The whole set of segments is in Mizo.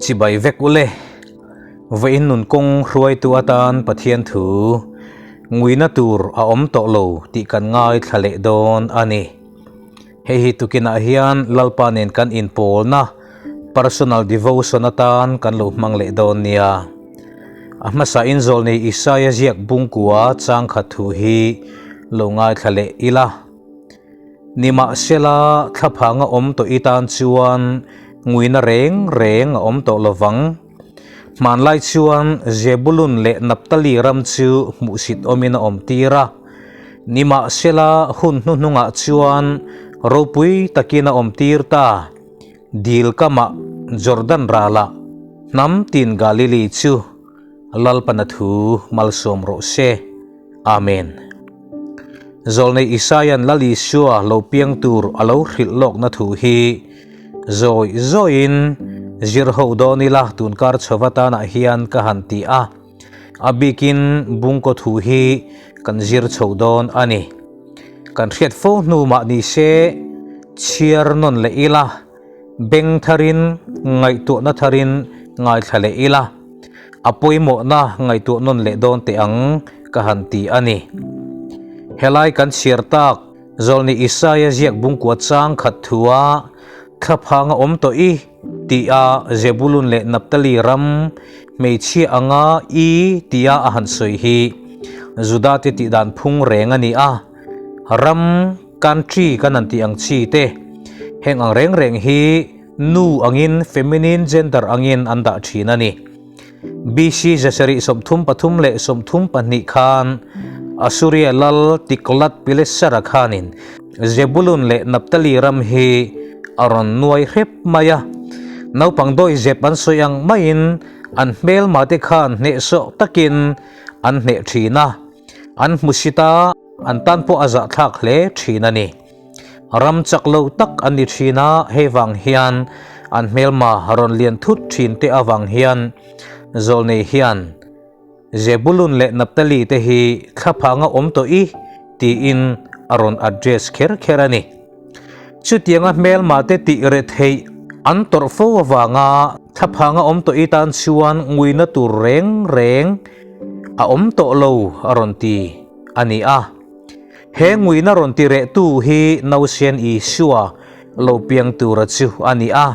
Chibai vek ule. Vawiin nun kawng hruaitu atan Pathian thu nguina tur a awm tawh lo tih kan ngaithla leh dawn a ni. Hei hi tukinah hian Lalpa nen kan inpawlna personal devotion atan kan lo hmang leh dawn nia. A hmasa in zawlnei Isaia ziak bungkua changkhat thu hi lo ngaithla leh ila. Nimahsela, thlaphang a awm tawh i tan chuan nguina reng reng a awm tawh lo vang. Hmanlai chuan Zebulun leh Naphtali ram chu hmuhsit awmin a awm tir a. Nimahsela, hun hnuhnungah chuan ropui takin a awm tir ta. Dil kamah Jordan ralah hnam tin Galili chu Lalpana thu malsawm rawh se. Amen. Zawlnei Isaia'n Lal Isua lo piang tur a lo hrilh lawkna thu hi zawi zawiin zir ho dawn ila tunkar chhova tanah hian ka han ti a, a bikin bungkaw thu hi kan zir chho dawn a ni. Kan hriat fo hnu mah ni se chhiar nawn leh ila, beng tharin ngaihtuahna tharin ngaithla leh ila. A pawimawhna ngaihtuah nawn leh dawn teh ang ka han ti a ni. Helai kan chhiar tak Zawlni Isaia ziak bungkua chang khat thua thlaphang a awm tawh i tia Zebulun leh Naphtali ram hmeichhia anga i tia a han sawi hi Juda te tih dan phung reng a ni a, ram, country, kan han tih ang chi te heng ang reng reng hi Nu angin feminine gender angin an dah thin a ni. BC zasarih 33 leh 32 khan Assuria lal Tiglath-Pilesara khanin Zebulun leh Naphtali ram hi a rawn nuai hrep mai a. Naupang dawi zep an sawi ang maiin an hmelmate khan hnehsawh takin an hneh thin a, an hmusit a, an tan pawh a zahthlak hle thin a ni. Ram chak lo tak an ni thin a, hei vang hian an hmelma rawn lian thut thin te avang hian Zawlnei hian Zebulun leh Naphtali te hi thlaphanga awm tawh i tiin a rawn address kher kher a ni. Chutianga hmelma te tih reh theih an tawrh fo avanga thlaphanga awm tawh i tan chuan nguina tur reng reng a awm tawh lo a rawn ti a ni a. He nguina rawn ti rehtu hi Nausian Isua lo piang tura chu a ni a.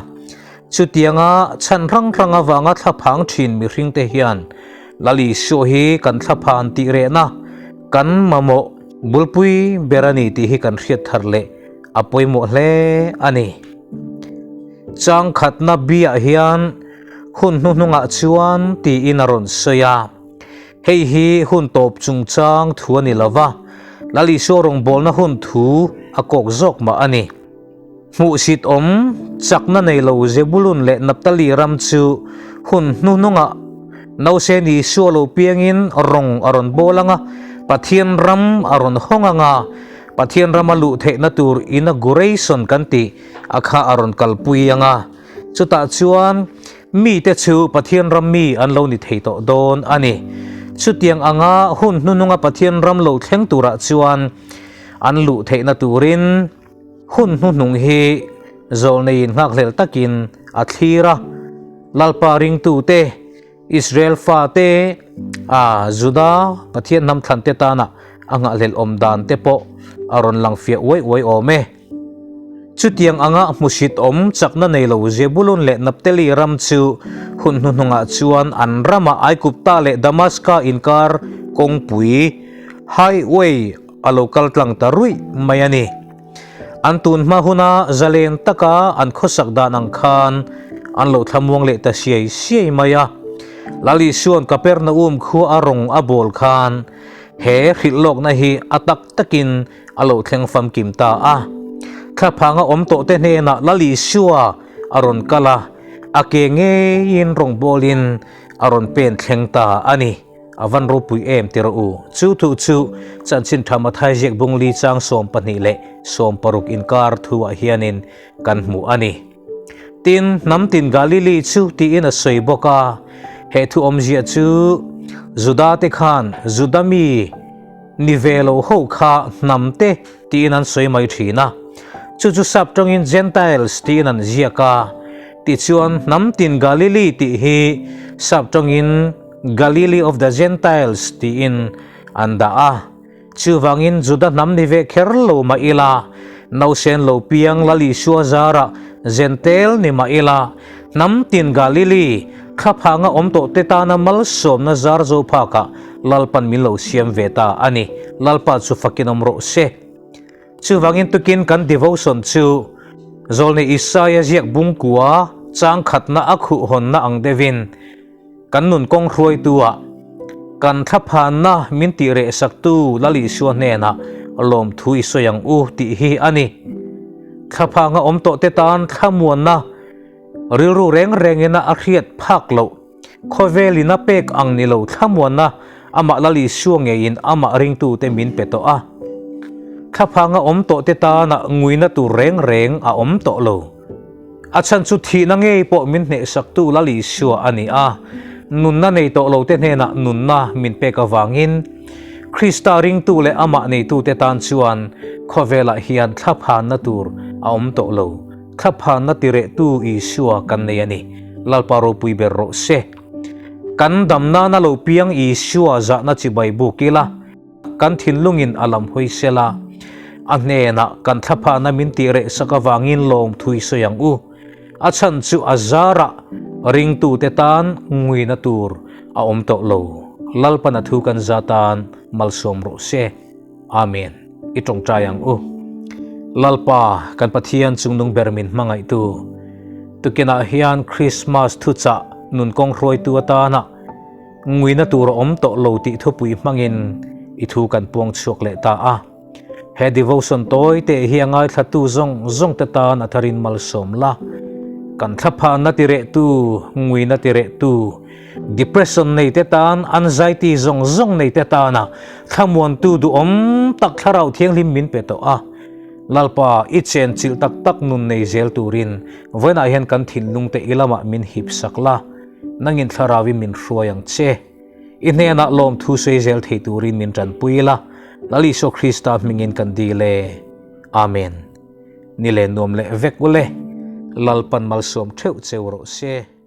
Chutianga chhan hrang hrang avanga thlaphang thin mihringte hian Lal Isua hi kan thlaphan tih rehna kan mamawh bulpui ber a ni tih hi kan hriat thar leh a pawimawh hle a ni. Chang khatna biah hian hun hnuhnungah chuan tiin a rawn sawi a. Hei hi hun tawp chungchang thu a ni lo va, Lal Isua rawngbawlna hun thu a kawk zawk mah a ni. Hmuhsit awm chakna nei lo Zebulun leh Naphtali ram chu hun hnuhnungah Nausen Isua lo piangin rawng a rawn bawl ang a, Pathian ram a rawn hawng ang a, Pathian rama luh theihna tur inauguration kan tih a kha a rawn kalpui ang a. Chutah chuan mite chu Pathian ram mi an lo ni thei tawh dawn a ni. Chutiang anga hun hnununga Pathian ram lo thleng turah chuan an luh theihna turin hun hnuhnung hi zawlneiin nghakhlel takin a thlir a. Lalpa ringtute, Israel fate, a Juda Pathian hnam thlante tana a nghahhlelh awm dan te pawh a rawn lang fiah uai uai awm e. Chutiang anga hmusit awm chakna nei lo Zebulun leh Naphtali ram chu hun hnuhnungah chuan an ramah Aigupta leh Damaska inkar kawngpui, highway, a lo kal tlang ta ruih mai a ni. An tun hma huna zalen taka an khawsak dan ang khan an lo thlamuang leh ta siai siai mai a. Lal Isua'n Kapernaum khua a rawng a bawl khan he hrilh lawkna hi a tak takin a lo thleng famkim ta a. Thlaphanga awm tawhte hnenah Lal Isua a rawn kal a, a ke ngeiin rawngbawlin a rawn pen thleng ta a ni. A van ropui em ti rawh u. Chu thu chu Chanchin Tha Mathai ziak bungli chang 12 leh 16 inkar thuah hianin kan hmu a ni. Tin, hnam tin Galili chu tiin a sawi bawk a. He thu awmzia chu Juda te khan Juda mi ni ve lo ho kha hnam te tiin an sawi mai thin a. Chu chu sap tawngin Gentiles tiin an ziak a. Tichuan, hnam tin Galili tih hi sap tawngin Galilee of the Gentiles tiin an dah a. Chuvangin Juda hnam ni ve kher lo mah ila, nausen lo piang Lal Isua zarah Gentail ni mah ila, hnam tin Galili thlaphanga awm tawh te tana malsawmna zar zo phakah Lalpan min lo siam ve ta a ni. Lalpa chu fakin awm rawh se. Chuvangin tukin kan devotion chu Zawlni Isaia ziak bungkua chang khatna a khuh hawnna ang deuhin kan nun kawng hruaitu-ah kan thlaphanna min tih reh saktu Lal Isua hnenah lawmthu i sawi ang u tih hi a ni. Thlaphanga awm tawhte tan thlamuanna rilru reng rengina a hriat phak loh. Khawvelin a pek ang ni lo thlamuanna amah Lal Isua ngeiin amah ringtute min pe tawh a. Thlaphanga awm tawhte tana nguina tur reng reng a awm tawh lo. A chhan chu thihna ngei pawh min hnehsaktu Lal Isua a ni a, nunna nei tawh lote hnenah nunna min pek avangin Krista ringtu leh amah neitute tan chuan khawvelah hian thlaphanna tur a awm tawh lo. Thlaphanna tirehtu Isua kan nei a ni. Lalpa ropui ber rawh se. Kan dam nana lo piang Isua zahna chibai buk ila, kan thinlungin a lam hawi sela, a hnenah kan thlaphana min tireh sak avangin lawm thui sawi ang u. A chhan chu a zarah ringtute tan nguina tur a awm tawh lo. Lalpan a thu kan za tan malsawm rawh se. Amen. I tawngtai ang u. Lalpa, kan Pathian chungnung ber min hmangaihtu. Tukinah hian Krismas thuchah nun kawng hruaitu atana nguina tur a awm tawh lo tih thupui hmangin i thu kan puang chhuak leh ta a. He devotion tawi te hi a ngaithlatu zawng zawng te tan a tharin malsawm la. Kan thlaphanna tirehtu, nguina tirehtu, Depression nei te tan, anxiety zawng zawng nei te tana thlamuantu duhawm tak thlarau thianghlim min pe tawh a. Lalpa, i chen chilh tak tak nun nei zel turin vawiinah hian kan thinlung te i lamah min hip sak la, nangin thlarauin min hruai ang che. I hnenah lawmthu sawi zel thei turin min tanpui la, Lal Isua Krista hmingin kan dil e. Amen. Ni leh nuam leh vek ule, Lalpan malsawm theuh cheu rawh se.